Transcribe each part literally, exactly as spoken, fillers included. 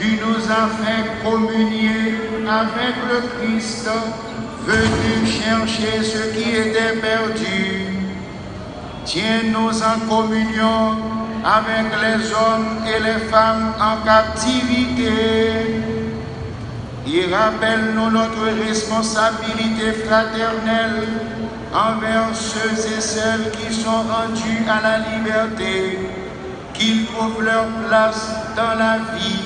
Tu nous as fait communier avec le Christ, venu chercher ce qui était perdu. Tiens-nous en communion avec les hommes et les femmes en captivité et rappelle-nous notre responsabilité fraternelle envers ceux et celles qui sont rendus à la liberté, qu'ils trouvent leur place dans la vie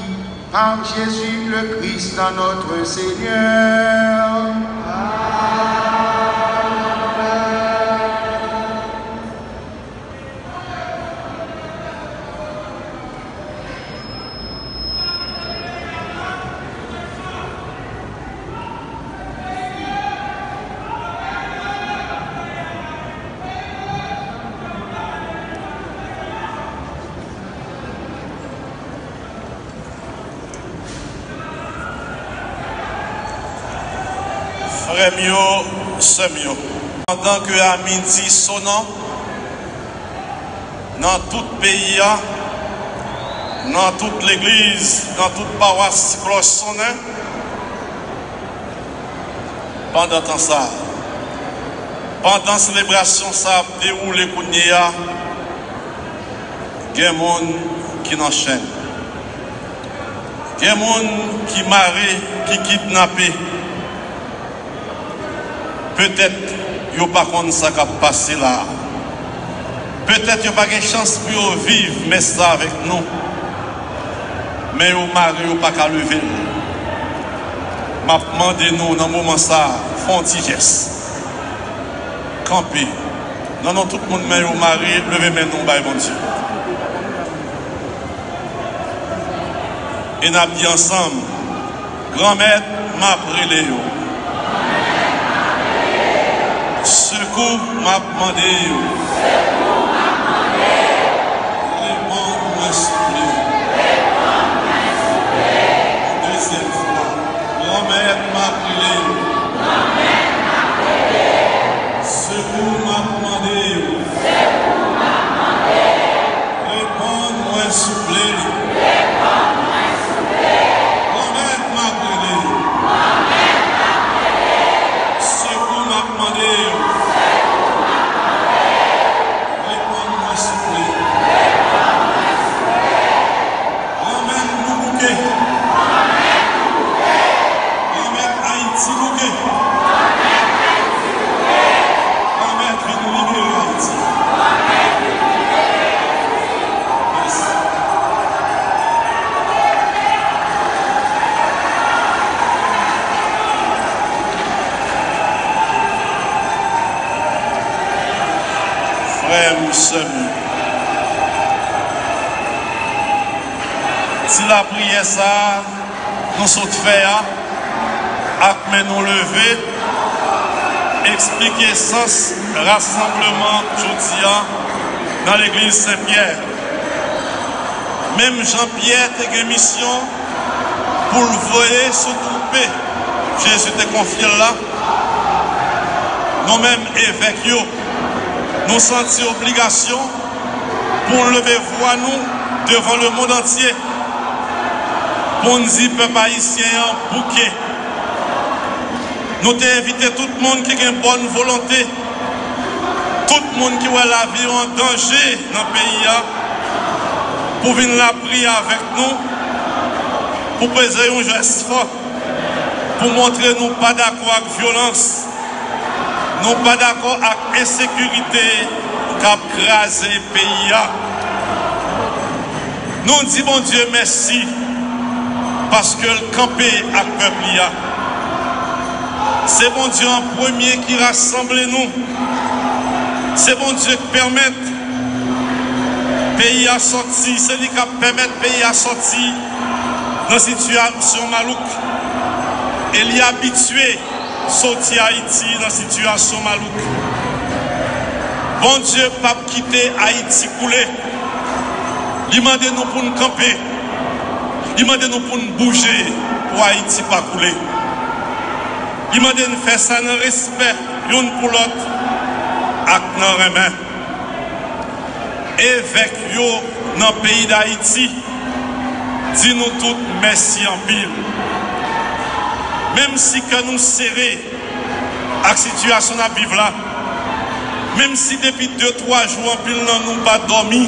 par Jésus le Christ notre Seigneur. Frè m yo, sè m yo, pandan ke a midi sonan, nan tout peyi a, nan tout legliz, nan tout pawas ti klòch sonnen, pandan tan sa a, pandan selebrasyon sa a ap dewoule kounye a, gen moun ki nan chenn. Gen moun ki mare, ki kidnape. Petèt yo pa konn sa k ap pase la a. Petèt yo pa gen chans pou yo viv mès sa avèk nou. Men yo mare, yo pa ka leve l. M ap mande nou nan moman sa a, fè yon ti jès. Kanpe. Nan non tout moun men yo mare, leve men nou bay Bondye. E n ap di ansanm, Granmèt, m ap rele yo. Sekou, m ap mande yo. Reponn mwen, souple. Yon dezyèm fwa. Granmèt, m ap rele yo. Sekou, m ap mande yo. Reponn mwen, souple. Granmèt, m ap rele yo. Sekou, m ap mande yo. Reponn mwen, souple. Granmèt, nou bouke. Granmèt, Ayiti bouke. Granmèt, vin libere Ayiti. Mèsi. Frè m, sè m, ti lapriyè sa a nou sot fè a, ak men nou leve, eksplike sans rasanbleman jodi a nan legliz Sen Pyè. Menm jan Pyè te gen misyon pou l voye sou twoupe Jezi te konfye l la, nou menm evèk yo, nou santi obligasyon pou n leve vwa nou devan lemonn antye, pou n di pèp ayisyen an bouke. Nou te envite tout moun ki gen bòn volonte, tout moun ki wè lavi yo an danje nan peyi a, pou vin lapriyè avèk nou, pou poze yon jès fò, pou montre nou pa dakò ak vyolans, nou pa dakò ak ensekirite k ap kraze peyi a. Nou di Bondye mèsi paske l kanpe ak pèp li a. Se Bondye an premye ki rasanble nou. Se Bondye k pèmèt peyi a sòti, se li k ap pèmèt peyi a sòti nan sitiyasyon malouk. E li abitye soti Ayiti nan sitiyasyon malouk. Bondye p ap kite Ayiti koule. Li mande nou pou n kanpe. Li mande nou pou n bouje pou Ayiti pa koule. Li mande n fè sa nan respè youn pou lòt ak nan renmen. Evèk yo nan peyi Dayiti, Di nou tout mèsi anpil. Menm si kè nou sere ak sitiyasyon n ap viv la, menm si depi de, twa jou anpil nan nou pa dòmi,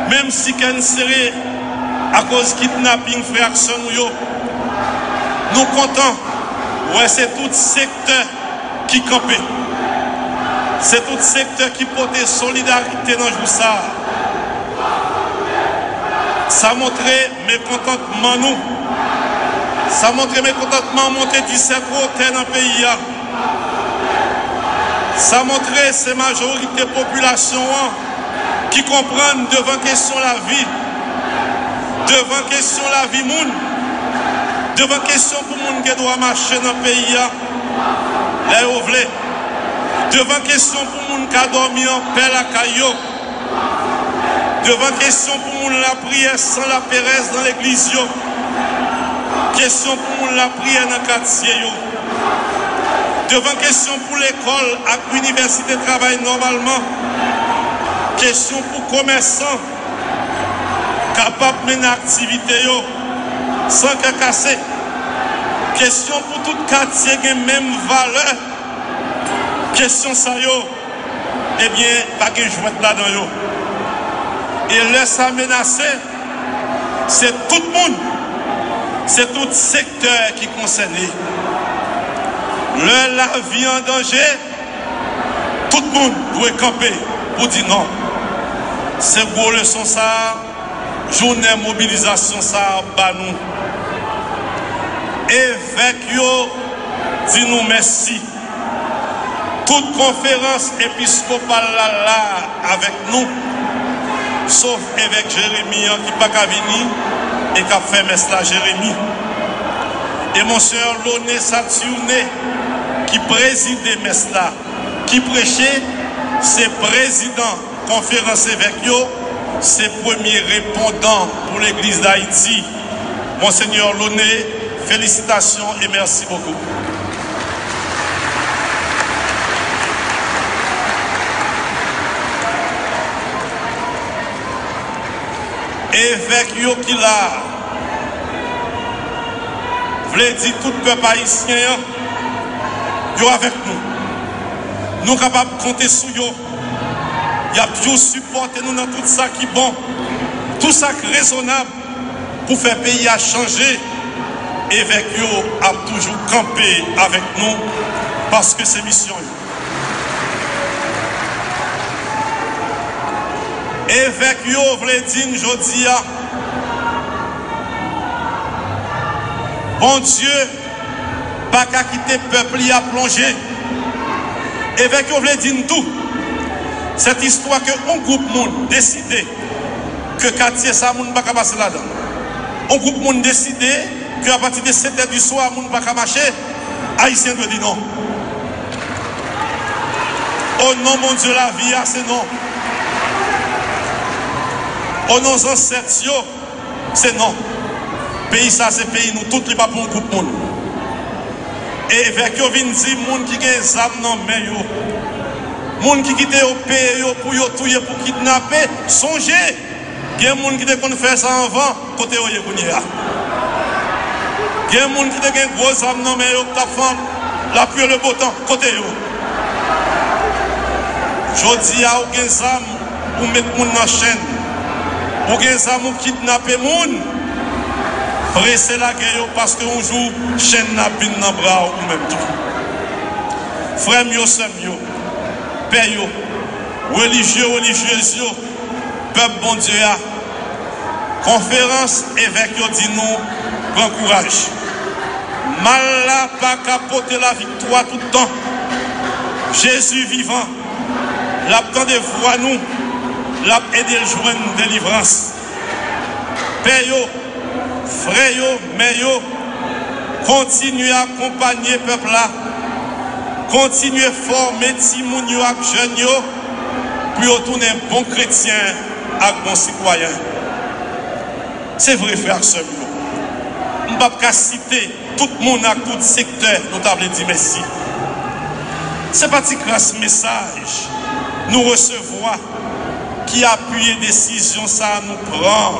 menm si kè n sere akoz kidnaping frè ak sè nou yo, nou kontan wè se tout sektè ki kanpe. Se tout sektè ki pote solidarite nan jou sa a. Sa montre mekontantman nou. Sa montre mekontantman monte disèt wotè nan peyi a. Sa montre se majorite popilasyon an ki konprann devan kesyon lavi, devan kesyon lavi moun, devan kesyon pou moun gen dwa mache nan peyi a lè yo vle, devan kesyon pou moun ka dòmi anpè lakay yo, devan kesyon pou moun lapriyè san laperèz nan legliz yo, kesyon pou moun lapriyè nan katye yo, devan kesyon pou lekòl ak inivèsite travay nòmalman, kesyon pou komèsan kapab mennen aktivite yo san kè kase, kesyon pou tout katye gen menm valè. Kesyon sa yo, ebyen, pa gen jwèt ladan yo. E lè sa menase, se tout moun, se tout sektè ki konsène. Lè lavi an danje, tout moun dwe kanpe pou di non. Se gwo leson sa a, jounen mobilizasyon sa a ba nou. Evèk yo di nou mèsi. Tout konferans episkopal la la avèk nou, sof evèk Jeremi an ki pa ka vini e k ap fè mès la Jeremi. E Monseyè Launay Saturnin ki prezide mès la, ki preche, se prezidan konferans evèk yo, se premye repondan pou Legliz Dayiti. Monseyè Launay, félicitations et merci beaucoup. Evèk yo ki la a, vle di tout pèp ayisyen an, yo avèk nou. Nou kapab konte sou yo. Y ap toujou sipòte nou nan tout sa ki bon, tout sa k rezonab pou fè peyi a chanje. Evèk yo ap toujou kanpe avèk nou, paske se misyon yo. Evèk yo vle di n jodi a, Bondye pa ka kite pèp li a plonje. Evèk yo vle di n tou, sèt istwa ke yon gwoup moun deside ke katye sa moun pa ka pase ladan, yon gwoup moun deside ke apati de sèt è di swa moun pa ka mache, Ayisyen dwe di non. O non Bondye lavi a, se non. O non zansèt yo, se non. Peyi sa se peyi nou tout, li pa pou yon gwoup moun. Evèk yo vin di moun ki gen zam nan men yo, moun ki kite yo peye yo pou yo touye, pou kidnape, sonje, gen moun ki te konn fè sa anvan, kote yo ye kounye a? Gen moun ki te gen gwo zam nan men yo k t ap fè lapli e le botan, kote yo? Jodi a, ou gen zam, ou met moun nan chenn. Ou gen zam, ou kidnape moun. Prese lage yo, paske yon jou, chenn nan ap vin nan bra w ou menm tou. Frè m yo, sè m yo, pè yo, relijye, relijyez yo, pèp Bondye a, konferans evèk yo di nou, pran kouraj. Mal la pa ka pote laviktwa tout tan. Jezi vivan, l ap tande vwa nou, l ap ede l jwenn delivrans. Pè yo, frè yo, mè yo, kontinye akonpanye pèp la, kontinye fòme timoun yo ak jèn yo pou yo tounen bon kretyen ak bon sitwayen. Se vre, frè ak sè m yo, m p ap ka site tout moun ak tout sektè nou ta vle di mèsi. Se pa ti kras mesaj nou resevwa ki apiye desizyon sa a nou pran.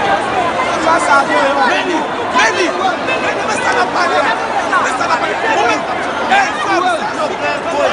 Meni! Meni! Meni, men sa n ap pale a! Men sa n ap pale! Meni! Ey, fòk sa yo pran kole!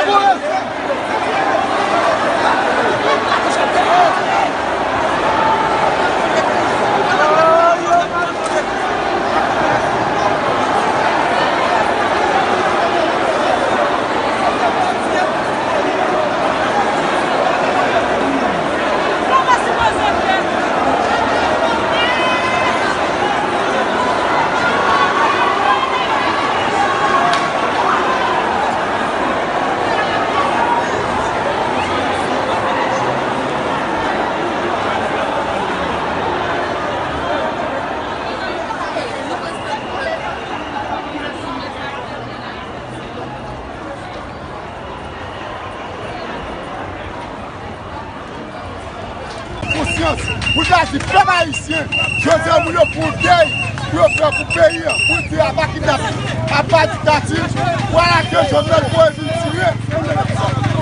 Pou ta di pèp ayisyen, jodi a moun yo pou dèy, pou yo fè pou peyi an, pou di aba kidnapin, aba diktati, vwala ke Jovenel voye vin tire.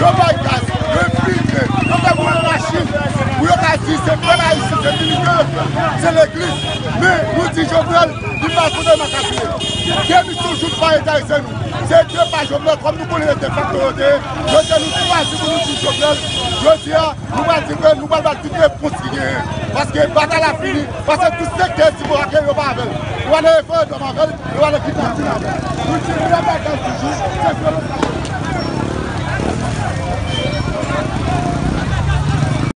Yo bay gaz, yo enfiltre, yo fè boule machin, pou yo ka di se pèp ayisyen, se militè yo fè, se legliz. Men nou di Jovenel, li pa kote makak li ye. Demisyon jouk pa eta ayisyen nou. Se de pa Jovenel, kòm nou konnen yo defakto yo te ye, jodi a nou chwazi pou nou di Jovenel, jodi a, nou pral di ke nou pral ba tout repons ki genyen. Paske batay la fini, paske tout sektè di bon, ake yo pa avè l. Yo pa nan referandòm avè l, yo pa nan kidnapin avè l. Nou di nou ap bay gaz toujou,